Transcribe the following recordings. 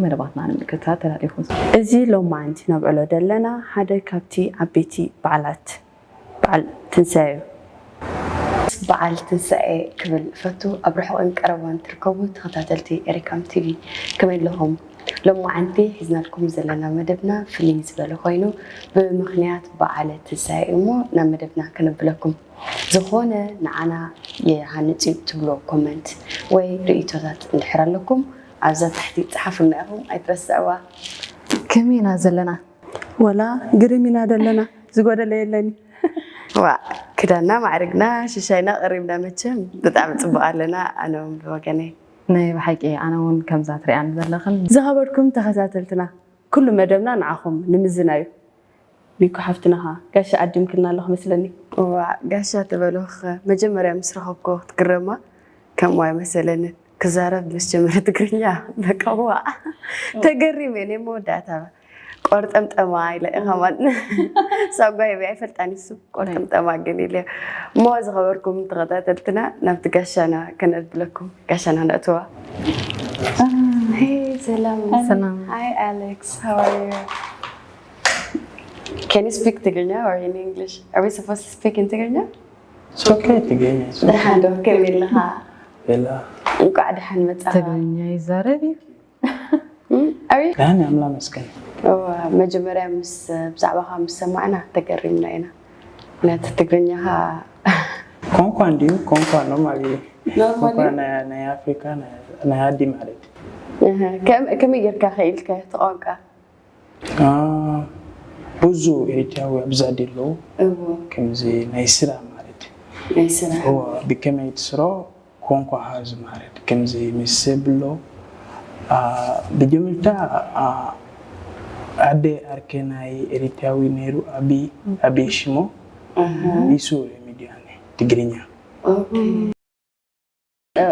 መደባትና ንምክትታል ተዳሊኹም። እዚ ሎማዓንቲ ነብዕሎ ዘለና ሓደ ካብቲ ዓበይቲ በዓላት በዓል ትንሳኤ እዩ። በዓል ትንሳኤ ክብል እፈቱ። ኣብ ርሑቕን ቀረባን ትርከቡ ተኸታተልቲ ኤሪካም ቲቪ፣ ከመይ ኣለኹም? ሎማዓንቲ ሒዝናልኩም ዘለና መደብና ፍልይ ዝበለ ኮይኑ፣ ብምኽንያት በዓለ ትንሳኤ እሞ ናብ መደብና ከነብለኩም። ዝኾነ ንዓና ይሃንጽ እዩ ትብሎ ኮመንት ወይ ርእይቶታት እንድሕር ኣለኩም፣ ኣብዛ ታሕቲ ጽሓፉልና ኢኹም፣ ኣይትረስዕዋ። ከመይ ኢና ዘለና? ወላ ግርም ኢና ዘለና፣ ዝጎደለ የለን። ዋ፣ ክዳና ማዕርግና ሽሻይና ቀሪብና፣ መቸም ብጣዕሚ ጽቡቕ ኣለና። ኣነ እውን ብወገነይ ናይ ብሓቂ ኣነ እውን ከምዛ ትሪኣን ዘለኽን። ዝኸበርኩም ተኸታተልትና፣ ኩሉ መደብና ንዓኹም ንምዝና እዩ። ሚኩ ሓፍትናኻ ጋሻ ዓዲምክልና ኣለኹ መስለኒ። ዋ፣ ጋሻ ተበልኹ። መጀመርያ ምስ ረኸብኩ ክትግረማ ከም ዋይ መሰለኒ። ክዛረብ ምስ ጀመረ ትግርኛ በቃ ዋእ፣ ተገሪመ እየ። መወዳእታ ቆርጠምጠማ ኢለ እየ ከማን። ሳጓ ይበ ኣይፈልጣን ይሱ ቆርጠምጠማ ግን ኢለ። እሞ ዝኸበርኩም ተኸታተልትና ናብቲ ጋሻና ከነብለኩም፣ ጋሻና ነእትዋ። Hey, ሰላም። ሰላም። Hi, Alex. How are you? Can you speak Tigrinya or in English? Are we supposed to speak in Tigrinya? It's okay, ትግርኛ። ደሓን ዶ? ከመይ ኣለኻ? ቤላ። እንኳዕ ደሓን መጻኻ። ትግርኛ ይዛረብ እዩ። እም፣ ኣበይ? ደሓን ኣምላ መስገን። እወ፣ መጀመርያ ምስ ብዛዕባኻ ምስ ሰማዕና ተገሪምና ኢና። ምክንያቱ ትግርኛኻ ቋንቋ እንዲዩ፣ ቋንቋ ኖርማል እዩ። ኖርማል ቋንቋ እዩ። ናይ ናይ ኣፍሪካ ናይ- ናይ ኣዲ ማለት እዩ። እህ፣ ከም- ከመይ ጌርካ ኸኢልካ እቲ ቋንቋ? አ፣ ብዙ ኤሪትራዊ ኣብዚ ኣዲ ኣለዉ። እዎ፣ ከምዚ ናይ ስራ ማለት እዩ። ናይ ስራሕ። እዎ፣ ብከመይ ትስሮ ኮንኳ ሃዝ ማለት ከምዚ ምስ ሰብ ኣሎ። አ፣ ብጀምርታ፣ አ፣ ኣደ ኣርከ ናይ ኤሪትራዊ ነይሩ፣ ኣቢ ኣቢ ሽሞ። ኣሃ፣ ኢሱ ሬሚድያኔ ትግርኛ። ኦኬ። እ፣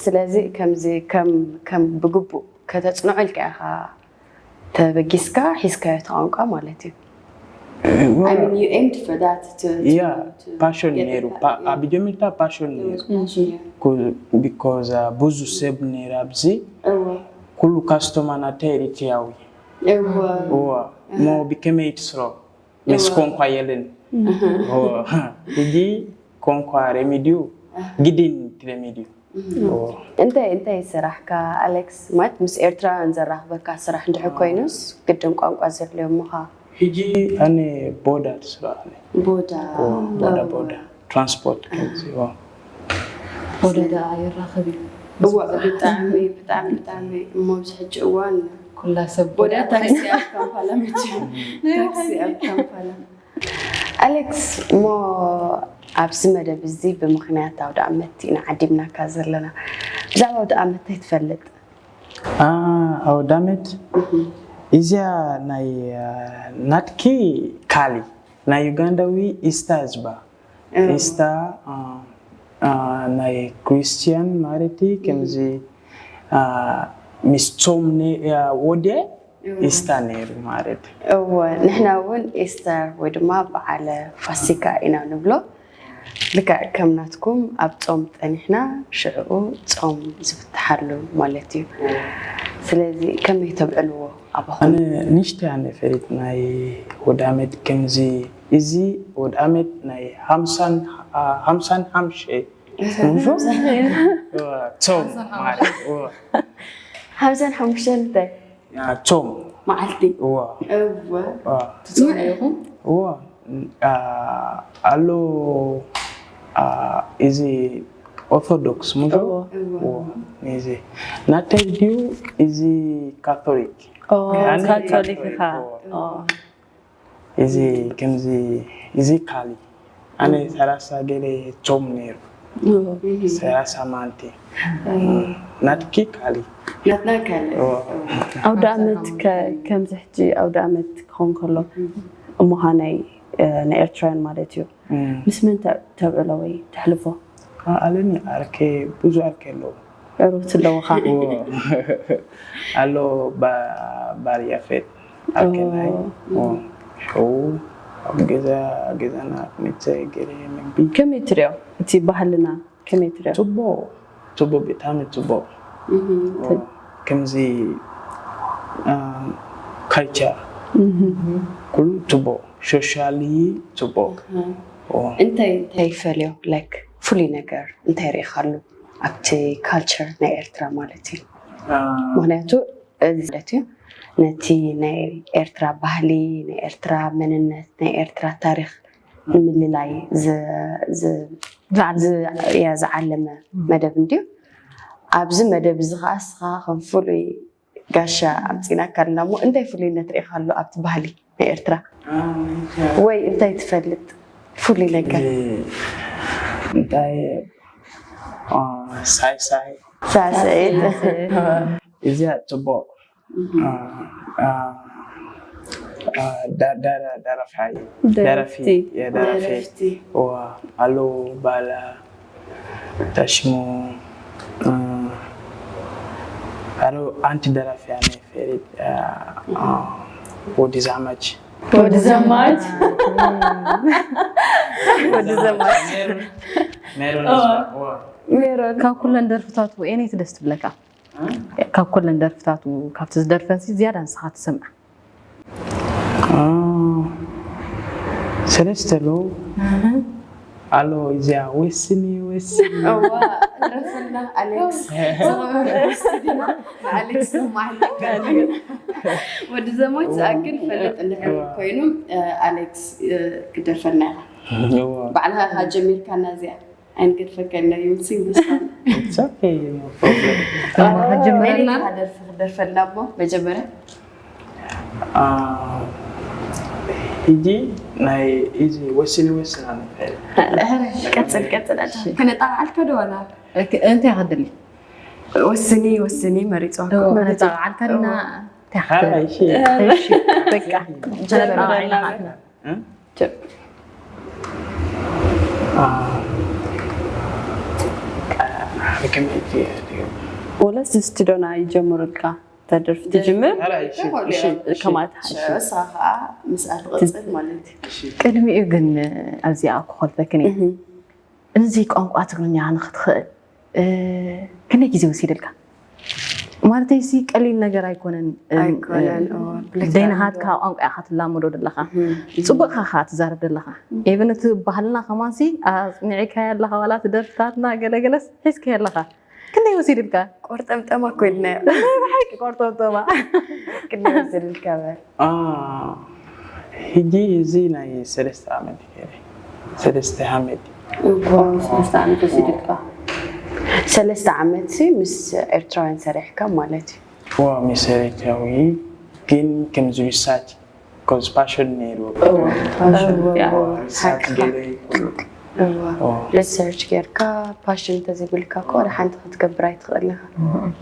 ስለዚ ከምዚ ከም ከም ብግቡእ ከተጽንዖ ኢልካ ኢኻ ተበጊስካ ሒዝካዮ እቲ ቋንቋ ማለት እዩ። I mean, you aimed for that to, to, ያ to ፓሽን get ነይሩ። the- ፓ- yeah. ኣብ ጀምርታ ፓሽን It ነይሩ። was passion, yeah. ቢኮዝ ብዙ ሰብ ነይሩ ኣብዚ። እወ፣ ኩሉ ካስተማ ናተ ኤሪትራዊ። እወ። እወ፣ እሞ ብከመይ ትስሮ ምስ ኮንኳ የለን። እወ፣ ሕጂ ኮንኳ ሬሚድዩ ግድን ትሬሚድዩ። እወ። እንታይ እንታይ ስራሕካ ኣሌክስ? ማለት ምስ ኤርትራውያን ዘራኽበካ ስራሕ እንድሕር ኮይኑስ ግድን ቋንቋ ዘድልዮ ምኻ? ሕጂ ኣነ ቦዳ ትስራ ኣነ። ቦዳ። እወ፣ ቦዳ ቦዳ ትራንስፖርት ከምዚ። እወ። ወደ ደኣ የራኽብ እዩ። እዋ፣ ብጣዕሚ ብጣዕሚ ብጣዕሚ እሞ ኣብዚ ሕጂ እዋን ኩላ ሰብ ቦዳ ታክሲ ኣብ ካምፓላ መቸም። ታክሲ ኣብ ካምፓላ። ኣሌክስ፣ እሞ ኣብዚ መደብ እዚ ብምኽንያት ኣውደ ዓመት ኢና ዓዲምናካ ዘለና። ብዛዕባ ኣውደ ዓመት እንታይ ትፈልጥ? አ፣ ኣውዳመት እዚኣ ናይ፣ አ፣ ናትኪ ካሊ ናይ ዩጋንዳዊ ኢስታ ዝበሃል። ኢስታ፣ አ፣ አ፣ ናይ ክርስቲያን ማለት እዩ። ከምዚ፣ አ፣ ምስ ጾም ነ-፣ አ፣ ወደ ኢስታ ነይሩ ማለት እዩ። እወ፣ ንሕና እውን ኢስተር ወይ ድማ በዓለ ፋሲካ ኢና ንብሎ። ልክዕ ከም ናትኩም ኣብ ጾም ጸኒሕና ሽዕኡ ጾም ዝፍትሓሉ ማለት እዩ። ስለዚ ከመይ ተብዕልዎ ኣባኹም? ኣነ ንእሽተይ ኣነ ፈሊጥ ናይ ወዳመት ከምዚ እዚ ወዳመት ናይ ሃምሳን፣ አ፣ ሃምሳን ሓምሸ ጾም ማለት እዩ። ሓምሳን ሓሙሽተን እንታይ? ያ፣ ጾም መዓልቲ። እዋ እወ። ዋ ትጾሙ ኢኹም? እዋ አ፣ ኣሎ፣ አ፣ እዚ ኦርቶዶክስ ምዶ እዎ። እዎ ነዚ ናተይ ድዩ እዚ ካቶሊክ ኦ፣ ኣነ ካቶሊክ ኢኻ። እዎ። ኦ። እዚ ከምዚ እዚ ካሊ ኣነ ሰላሳ ገለ ጾም ነይሩ። ሰላሳ ማንቲ ናትኪ ካሊ ናትና ካልእ። እዎ። ኣውደ ዓመት ከ- ከምዚ ሕጂ ኣውደ ዓመት ክኸውን ከሎ እሞኻ ናይ እ፣ ናይ ኤርትራውያን ማለት እዩ። እም። ምስ መን ተ- ተብዕሎ ወይ ተሕልፎ? አ- ኣለኒ ኣርኬ ብዙ ኣርኬ ኣለዉ። ዕሩት ኣለውኻ? እዎ። ኣሎ ባ- ባር ያፌት ኣርኬ ናይ ኦ። እዎ። ሽዑ ኣብ ገዛ ገዛና ክመፀ ገለ ምግቢ ከመይ ትሪኦ እቲ ባህልና ከመይ ትሪኦ? ፅቡቅ ፅቡቅ ብጣዕሚ ፅቡቅ። ከምዚ ካልቸር ኩሉ ጽቡቕ፣ ሶሻሊ ጽቡቕ። እንታይ እንታይ ይፈልዮ? ላይክ ፍሉይ ነገር እንታይ ርኢኻሉ ኣብቲ ካልቸር ናይ ኤርትራ ማለት እዩ? ምክንያቱ እዚ ማለት እዩ ነቲ ናይ ኤርትራ ባህሊ፣ ናይ ኤርትራ መንነት፣ ናይ ኤርትራ ታሪክ ንምልላይ ዝ- ዝ- ዝ- እያ ዝዓለመ መደብ እንድዩ። ኣብዚ መደብ እዚ ከዓ እስኻ ከም ፍሉይ ጋሻ ኣምፂናካ ኣለና እሞ እንታይ ፍሉይነት ርኢኻሉ ኣብቲ ባህሊ ናይ ኤርትራ? ወይ እንታይ ትፈልጥ ፍሉይ ነገር? እንታይ ሳይሳይ ሳስዒት እዚኣ ጽቡቕ ደረፋይ ደረፊ ደረፊ ኣለዉ ባላ ተሽሙ ኣሉ ኣንቲ ደራፊ ኣነ ፈሪድ ወዲ ዛማች ወዲ ዘማች ወዲ ዘማች ካብ ኩለን ደርፍታቱ ኣየነይቲ ደስ ትብለካ? ካብ ኩለን ደርፍታቱ ካብቲ ዝደርፈንሲ ዝያዳ ንስኻ ትሰምዓ? ሰለስተ ኣለዉ ኣሎ እዚኣ ወስኒ ወስኒ ረፈና ኣሌክስ ኣሌክስ ማለካ ወዲ ዘማች ዝኣክል ፈለጥ እንድሕር ኮይኑ ኣሌክስ ክደርፈና ኢኻ ባዕልኻ ጀሚርካና እዚኣ ኣይንገድፈካ ኢልና ይውስን ጀመረና ደርፊ ክደርፈልና እሞ መጀመርያ ሕጂ ናይ እዚ ወስኒ ወስን ኣነ ቀፅል ቀፅል ከነጣዓልካ ዶ ዋላ እንታይ ከድሊ ወስኒ ወስኒ መሪፅዋ ነጣዓልካና በቃ ወለስ ስቱዲዮና ይጀምሩልካ ተደርፍ ትጅምር ከማት ንሳ ከዓ ምስኣ ትቐፅል ማለት እዩ ቅድሚኡ ግን ኣብዚኣ ክኾልፈክን እየ እዚ ቋንቋ ትግርኛ ንክትኽእል ክንደይ ግዜ ወሲድልካ? ማለተይ ሲ ቀሊል ነገር ኣይኮነን ኣይኮነን ደይናሃትካ ቋንቋ ኢኻ ትላመዶ ዘለኻ ፅቡቕካ ካ ትዛረብ ዘለኻ ኢቨን እቲ ባህልና ከማንሲ ኣፅኒዕካዮ ኣለኻ ዋላ እቲ ደርፍታትና ገለገለስ ሒዝካዮ ኣለኻ ክንደይ ወሲድልካ ቆርጠምጠማ ኮይንናዮ ብሓቂ ቆርጠምጠማ ክንደይ ወሲድልካ በል ሕጂ እዚ ናይ ሰለስተ ዓመት ሰለስተ ዓመት ሰለስተ ዓመት ሲ ምስ ኤርትራውያን ሰሪሕካ ማለት እዩ ዋ ምስ ኤርትራዊ ግን ከም ዝብሳት ኮዝ ፓሽን ነይሩ ሪሰርች ጌርካ ፓሽን እንተዘይብልካ እኮ ወደ ሓንቲ ክትገብር ኣይትኽእል ኢኻ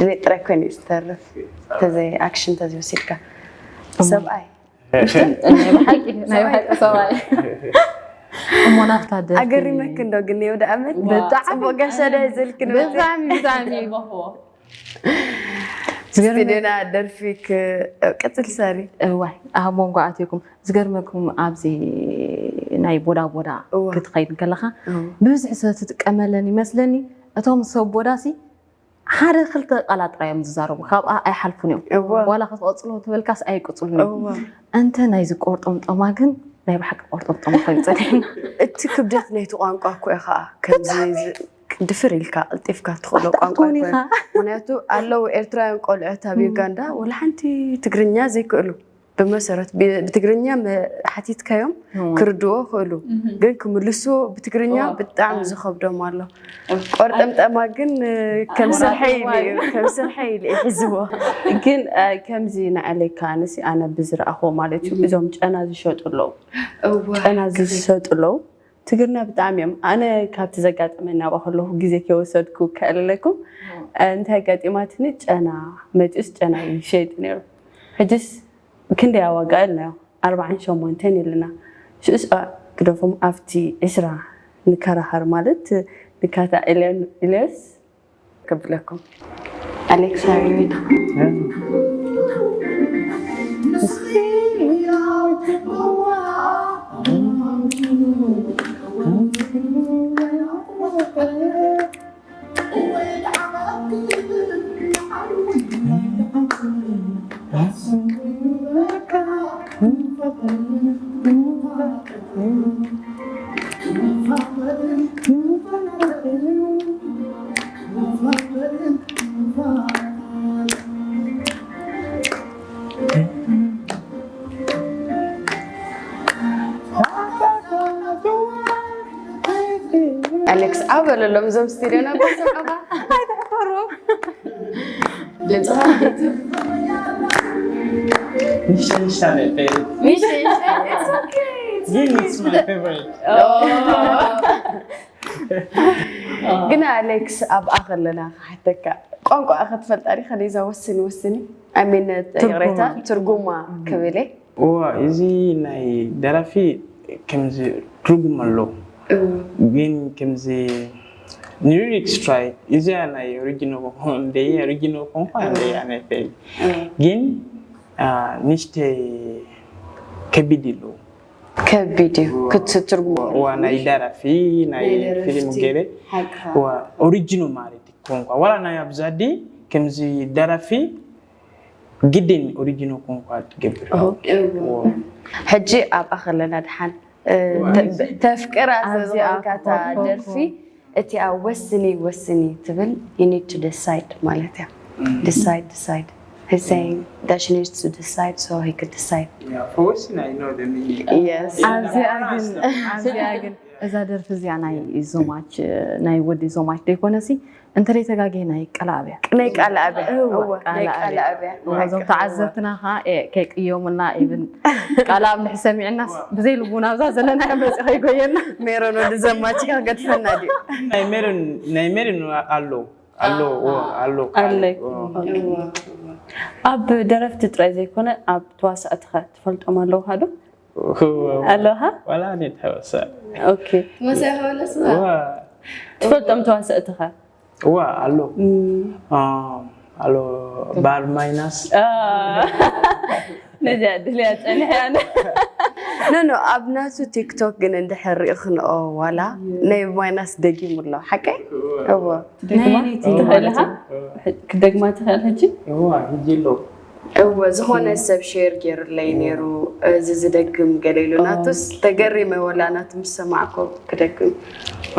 ድሌት ጥራይ ኮይኑ እዩ ዝተርፍ ተዘይ ኣክሽን ተዘይወሲድካ ሰብኣይ ናይ ብሓቂ ሰብኣይ እሞ ናብታ ደርፊ ኣገሪመክ እንዶ ግን የው ደኣመት ብጣዕሚ ፅቡቅ ጋሻ ዳ ይዘልክ ንብል ብጣዕሚ ብጣዕሚ ስቱዲዮና ደርፊ ክቅፅል ሰሪ እዋይ ኣብ መንጎ ኣትየኩም ዝገርመኩም ኣብዚ ናይ ቦዳ ቦዳ ክትኸይድ ከለኻ ብብዝሒ ሰብ ትጥቀመለን ይመስለኒ እቶም ሰብ ቦዳሲ ሓደ ክልተ ቃላት ጥራይ እዮም ዝዛረቡ ካብኣ ኣይሓልፉን እዮም ዋላ ክትቐፅሎ ተበልካስ ኣይቅፅሉን እዮም እንተ ናይዚ ቆርጦምጦማ ግን ናይ ብሓቂ ቆርጦምጦማ ኮይኑ ፀኒሕና እቲ ክብደት ናይቲ ቋንቋ እኮ እዩ ከዓ ከምዚ ድፍር ኢልካ ቀልጢፍካ ትኽእሎ ቋንቋ ምክንያቱ ኣለዉ ኤርትራውያን ቆልዑት ኣብ ዩጋንዳ ወላ ሓንቲ ትግርኛ ዘይክእሉ ብመሰረት ብትግርኛ ሓቲትካዮም ክርድዎ ክእሉ ግን ክምልስዎ ብትግርኛ ብጣዕሚ ዝኸብዶም ኣሎ ቆርጠምጠማ ግን ከም ስርሐይ ኢሉ እዩ ከም ስርሐይ ኢሉ እዩ ሒዝዎ ግን ከምዚ ንዓለይ ከኣነሲ ኣነ ብዝረኣኽዎ ማለት እዩ እዞም ጨና ዝሸጡ ኣለዉ ጨና ዝሸጡ ኣለዉ ትግርና ብጣዕሚ እዮም ኣነ ካብቲ ዘጋጠመ ናባ ከለኹ ግዜ ከይወሰድኩ ከዕልለኩም እንታይ ኣጋጢማትኒ ጨና መፂኡስ ጨና ይሸይጥ ነይሩ ሕጅስ ክንደይ ኣዋጋ ኢልናዮ ኣርባዓን ሸሞንተን ኢልና ሽኡስ ግደፎም ኣብቲ ዕስራ ንከራኸር ማለት ንካታ ኢልዮስ ከብለኩም ኣሌክስ ኣበበ ኣሌክስ ዓው በለሎም እዞም ስቱድዮና ጓሶቆባ ኣይተሕፈሩ። Nisha nisha ne favorite. Nisha nisha, it's okay. This is my favorite. ግን ኣሌክስ ኣብኣ ከለና ክሓተካ ቋንቋ ክትፈልጣ ዲኻ? ነዛ ወስኒ ወስኒ ኣሚን ይቕሬታ ትርጉማ ክብለ እዋ እዚ ናይ ደራፊ ከምዚ ትርጉም ኣሎ ግን ከምዚ ንሪሪክ ስትራይ እዚኣ ናይ ኦሪጂኖ እንደየ ኦሪጂኖ ኮንኳ እንደየ ናይ ፌል ግን ንሽተ ከቢድ ኢሉ ከቢድ እዩ ክትትርጉሞ ዋ ናይ ደራፊ ናይ ፊልም ገለ ዋ ኦሪጂኖ ማለት ኮንኳ ዋላ ናይ ኣብዛዲ ከምዚ ደራፊ ግድን ኦሪጂኖ ኮንኳ ትገብር ሕጂ ኣብኣ ከለና ድሓን ተፍቅራ ስለዝኾንካታ ደርፊ እቲኣ ወስኒ ወስኒ ትብል you need to decide ማለት እያ decide decide He's saying that she needs to decide so he could decide For what's I know the meaning. Yes. ኣብዚኣ ግን ኣብዚኣ ግን እዛ ደርፊ እዚኣ ናይ ዞማች ናይ ወዲ ዞማች ደይኮነሲ እንተደይ ተጋጌ ናይ ቀላብያ ናይ ቃልኣብያ እወ ናይ ቃልኣብያ እዞም ተዓዘብትና ከዓ ከይቅየሙልና ኢብን ቃልኣብ ንሕ ሰሚዕናስ ብዘይ ልቡና ኣብዛ ዘለና መፂ ከይጎየና ሜሮን ወዲ ዘማችካ ገድፈና ድዩ ናይ ሜሮን ናይ ሜሮን ኣሎ ኣሎ ኣሎ ኣለይ ኣብ ደረፍቲ ጥራይ ዘይኮነ ኣብ ተዋሳእትኸ ትፈልጦም ኣለውካ ዶ ኣለኻ ዋላ እኔ ተወሰ ኦኬ ትፈልጦም ተዋሳእትኸ ዋ ኣሎ ኣሎ ባር ማይናስ ነዚኣ ድልያ ፀኒሐ ኣነ ኖ ኖ ኣብ ናቱ ቲክቶክ ግን እንድሕር ሪእኽንኦ ዋላ ናይ ማይናስ ደጊሙ ኣሎ ሓቀይ እዎ ትኽእልኻ ክደግማ ትኽእል ሕጂ እዋ ሕጂ ኣሎ እወ ዝኾነ ሰብ ሼር ገይሩለይ ነይሩ እዚ ዝደግም ገለ ኢሉ ናቱስ ተገሪመ ወላ ናቱ ምስ ሰማዕኮ ክደግም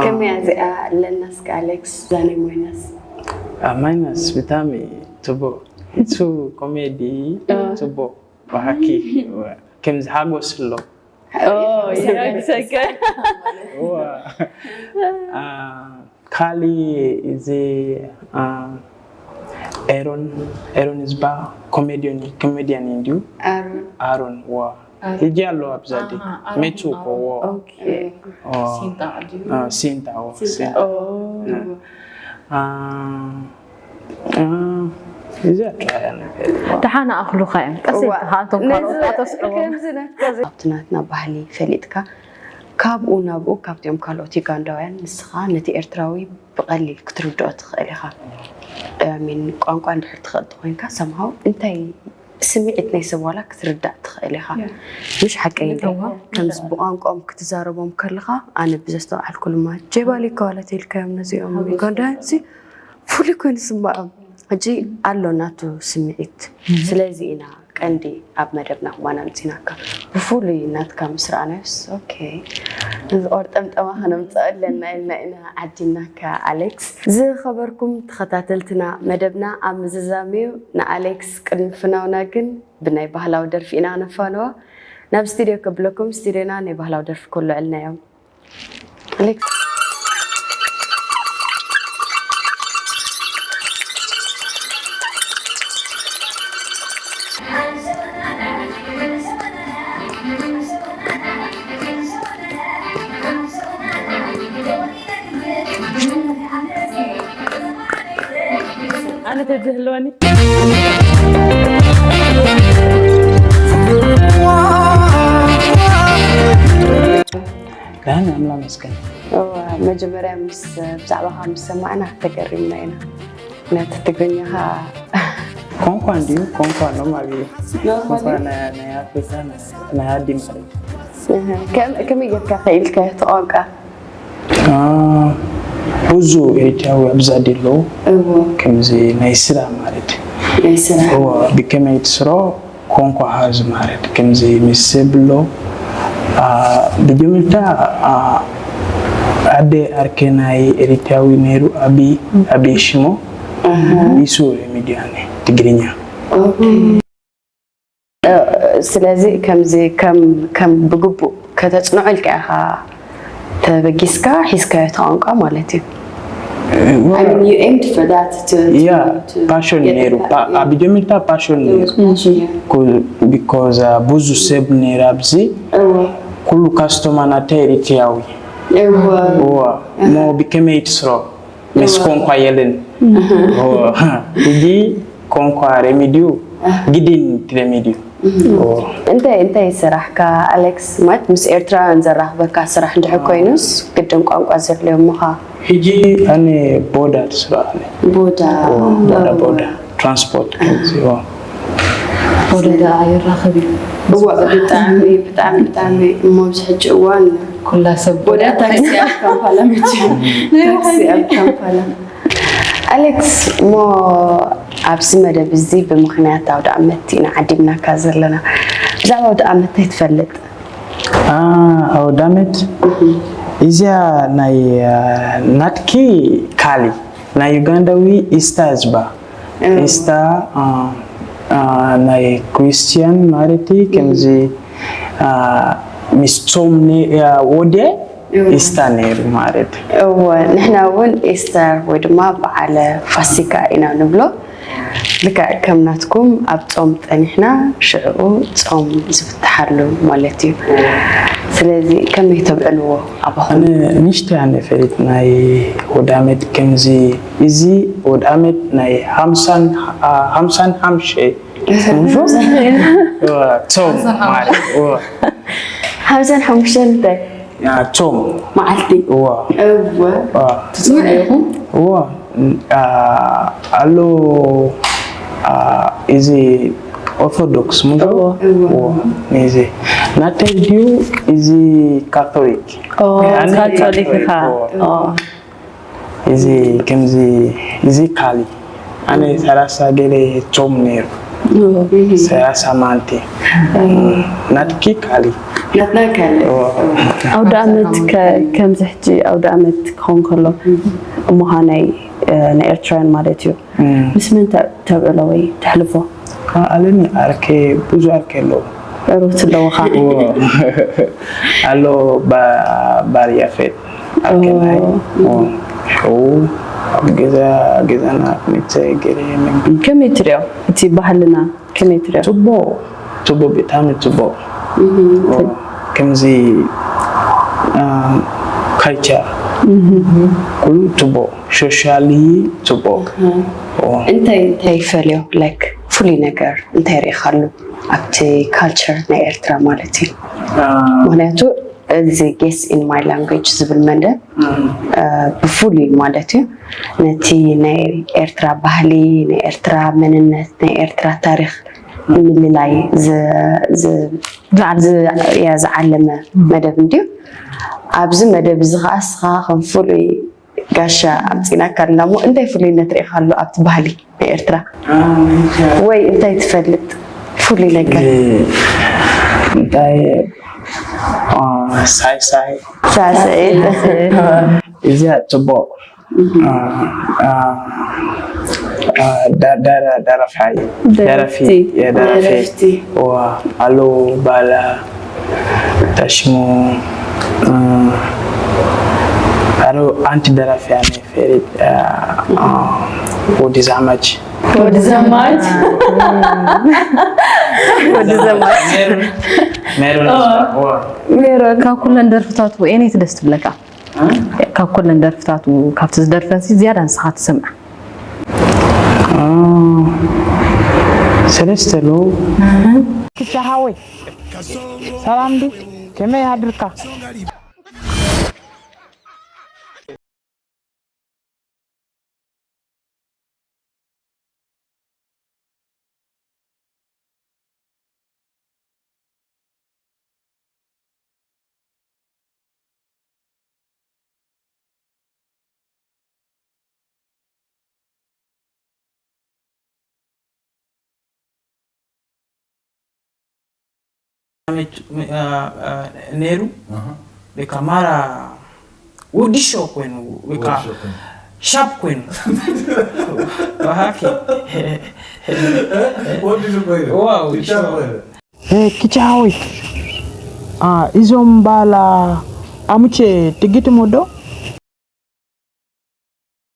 ከመይ እዚኣ ኣለና እስከ ኣሌክስ እዛ ናይ ማይናስ ማይናስ ብጣዕሚ ጽቡቅ እሱ ኮሜዲ ጽቡቅ ብሓቂ ከምዚ ሓጎስ ኣሎ ይሰገ ካሊ እዚ ኤሮን ኤሮን ዝባ ኮሜዲዮን ኮሜዲያን እንዲዩ ኣሮን ዋ ሕጂ ኣሎ ኣብዛዲ ሜቱ ኮዎ ሲንታ ዎ እዚ ኣጥራያ ነገር ደሓን ኣኽሉኻ እዮም ቀስ ኢልካ ከኣቶም ካልኦት ኣተስዕቦም ኣብቲ ናትና ባህሊ ፈሊጥካ ካብኡ ናብኡ ካብቲኦም ካልኦት ዩጋንዳውያን ንስኻ ነቲ ኤርትራዊ ብቐሊል ክትርድኦ ትኽእል ኢኻ ሚን ቋንቋ እንድሕር ትኸጥ ኮይንካ ሰምሃው እንታይ ስምዒት ናይ ሰብ ዋላ ክትርዳእ ትኽእል ኢኻ ምሽ ሓቀይ ከምዚ ብቋንቋኦም ክትዛረቦም ከለኻ ኣነ ብዘስተውዓልኩ ልማ ጀባሊ ከዋለት ኢልካዮም ነዚኦም ዩጋንዳውያን ፍሉይ ኮይኑ ስማዖም ሕጂ ኣሎ ናቱ ስምዒት ስለዚ ኢና ቀንዲ ኣብ መደብና ክማን ኣምፂናካ ብፍሉይ ናትካ ምስ ረኣናዮስ ኦኬ እዚ ቆርጠምጠማ ከነምፅኦ ኣለና ኢልና ኢና ዓዲናካ ኣሌክስ ዝኸበርኩም ተኸታተልትና መደብና ኣብ ምዝዛም እዩ ንኣሌክስ ቅድሚ ፍናውና ግን ብናይ ባህላዊ ደርፊ ኢና ነፋንዋ ናብ ስቱድዮ ከብለኩም ስቱድዮና ናይ ባህላዊ ደርፊ ከልዕልና እዮም ኣነ ተዝህልወኒ ዳን ኣምላክ መስገን መጀመርያ ምስ ብዛዕባኻ ምስ ሰማዕና ተገሪምና ኢና ነቲ ትግርኛኻ ቋንቋ እንዲዩ ቋንቋ ኖርማል እዩ ቋንቋ ናይ ኣፍሪካ ናይ ኣዲ ማለት ከመይ ጌርካ ከኢልካ እቲ ቋንቋ ብዙ ኤርትራዊ ኣብዛ ደለዉ ከምዚ ናይ ስራ ማለት ናይ ስራ ብከመይ ትስሮ ኮንኳ ሃዝ ማለት ከምዚ ምስ ብሎ ብጀመርታ ኣደ ኣርከናይ ኤሪትራዊ ነይሩ። ኣቢ ኣቢ ሽሞ ኢሱ ሚድያኒ ትግርኛ። ስለዚ ከምዚ ከም ከም ብግቡእ ከተጽንዖ ኢልካ ኢኻ ተበጊስካ ሒዝካዮ እቲ ቋንቋ ማለት እዩ። I mean, you aimed for that to, to, ያ to ፓሽን get ነይሩ። that, yeah. ኣብ ጀመርታ ፓሽን ነይሩ። Passion, yeah. ቢኮዝ ብዙ ሰብ ነይሩ ኣብዚ። እወ፣ ኩሉ ካስተማ ናተ ኤሪትራዊ እወ። እዋ እሞ ብከመይ ትስሮ ምስ ኮንኳ የለን። እዋ፣ ሕጂ ኮንኳ ሬሚድዩ ግድን ሬሚድዩ። እንታይ እንታይ ስራሕካ ኣሌክስ? ማለት ምስ ኤርትራውያን ዘራኽበካ ስራሕ እንድሕር ኮይኑስ ግድን ቋንቋ ዘድልዮ ምኻ? ሕጂ ኣነ ቦዳ ትስራ ኣነ ቦዳ ቦዳ ቦዳ ትራንስፖርት ከምዚ እዋ ወደ ደኣ ይራኸብ እዩ። እዋ ብጣዕሚ ብጣዕሚ ብጣዕሚ እሞ ኣብዚ ሕጂ እዋን ኩላ ሰብ ቦዳ ታክሲ ኣብ ካምፓላ መቸም ታክሲ ኣብ ካምፓላ ኣሌክስ እሞ ኣብዚ መደብ እዚ ብምኽንያት ኣውደ ዓመት ኢና ዓዲምናካ ዘለና። ብዛዕባ ኣውደ ዓመት እንታይ ትፈልጥ? ኣውዳመት እዚኣ ናይ ናትኪ ካሊ ናይ ዩጋንዳዊ ኢስታ ህዝባ ኢስታ ናይ ክርስቲያን ማለት ከምዚ ምስቶም ወደ ኢስታ ነይሩ ማለት እወ ንሕና እውን ኢስተር ወይ ድማ በዓለ ፋሲካ ኢና ንብሎ። ልክዕ ከም ናትኩም ኣብ ጾም ጸኒሕና ሽዕኡ ጾም ዝፍትሓሉ ማለት እዩ። ስለዚ ከመይ ተብዕልዎ ኣባኹም? ኣነ ንሽተ ኣነ ፈሊጥ ናይ ወዳመት ከምዚ እዚ ወዳመት ናይ ሃምሳን ሓምሸ ጾም ማለት ሓምሳን ሓሙሽተን እንታይ ጾም መዓልቲ እዋ እወ እዋ ትጽልዩ ኢኹም? እዋ ኣሎ እዚ ኦርቶዶክስ ምዶ እዚ ናተይ ድዩ እዚ ካቶሊክ ካቶሊክ ኢኻ እዚ ከምዚ እዚ ካሊ ኣነ ሰላሳ ገለ ጾም ነይሩ ሰላሳ ማንቲ ናትኪ ካሊ ናትና ካለ ኣውደ ዓመት ከምዚ ሕጂ ኣውደ ዓመት ክኸውን ከሎ እሞኻ ናይ ናይ ኤርትራውያን ማለት እዩ ምስ መን ተብዕሎ ወይ ተሕልፎ ኣለኒ ኣርኬ ብዙ ኣርኬ ኣለዉ ሩት ኣለውኻ ኣሎ ባርያፌት ኣርኬናይ ሽው ኣብ ገዛ ገዛና ክልተ ገለ ምግቢ ከመይ ትሪኦ እቲ ባህልና ከመይ ትሪኦ ጽቡቅ ጽቡቅ ብጣዕሚ ጽቡቅ ከምዚ ካልቸር ኩሉ ጽቡቅ ሶሻሊ ጽቡቅ እንታይ እንታይ ይፈልዮ ላይክ ፍሉይ ነገር እንታይ ርኢኻሉ ኣብቲ ካልቸር ናይ ኤርትራ ማለት እዩ ምክንያቱ እዚ guess in my language ዝብል መደብ ብፍሉይ ማለት እዩ ነቲ ናይ ኤርትራ ባህሊ ናይ ኤርትራ መንነት ናይ ኤርትራ ታሪክ ንምልላይ ዝዓለመ መደብ እንድዩ ኣብዚ መደብ እዚ ከዓ እስኻ ከም ፍሉይ ጋሻ ኣምፂናካ ኣለና እሞ እንታይ ፍሉይነት ርኢኻሉ ኣብቲ ባህሊ ናይ ኤርትራ ወይ እንታይ ትፈልጥ ፍሉይ ነገር እንታይ ሳይሳይ ሳስዒት እዚኣ ፅቡቅ ደረፋይ ደረፊ ደረፊ ኣሎ ባላ ተሽሙ ኣሎ ኣንቲ ደራፊያ ናይ ፈሪድ ወዲ ዛማች ወዲ ዘማች ወዲ ዘማች ሜሮን ሜሮ ካብ ኩለን ደርፍታቱ ኣየነይቲ ደስ ትብለካ ካብ ኩለን ደርፍታቱ ካብቲ ዝደርፈንሲ ዝያዳ ንስኻ ትሰምዓ ሰለስተ ኣለዉ ክሻ ሃወይ ሰላም ዲ ከመይ ሃድርካ ነይሩ። በቃ ማራ ወዲ ሾ ኮይኑ በቃ ሻፕ ኮይኑ ዋሃኪ ወዲ ኮይኑ ዋው ሻፕ ኮይኑ ኪቻ ሆይ እዞም ባላ ኣሙቼ ትግጥሞ ዶ?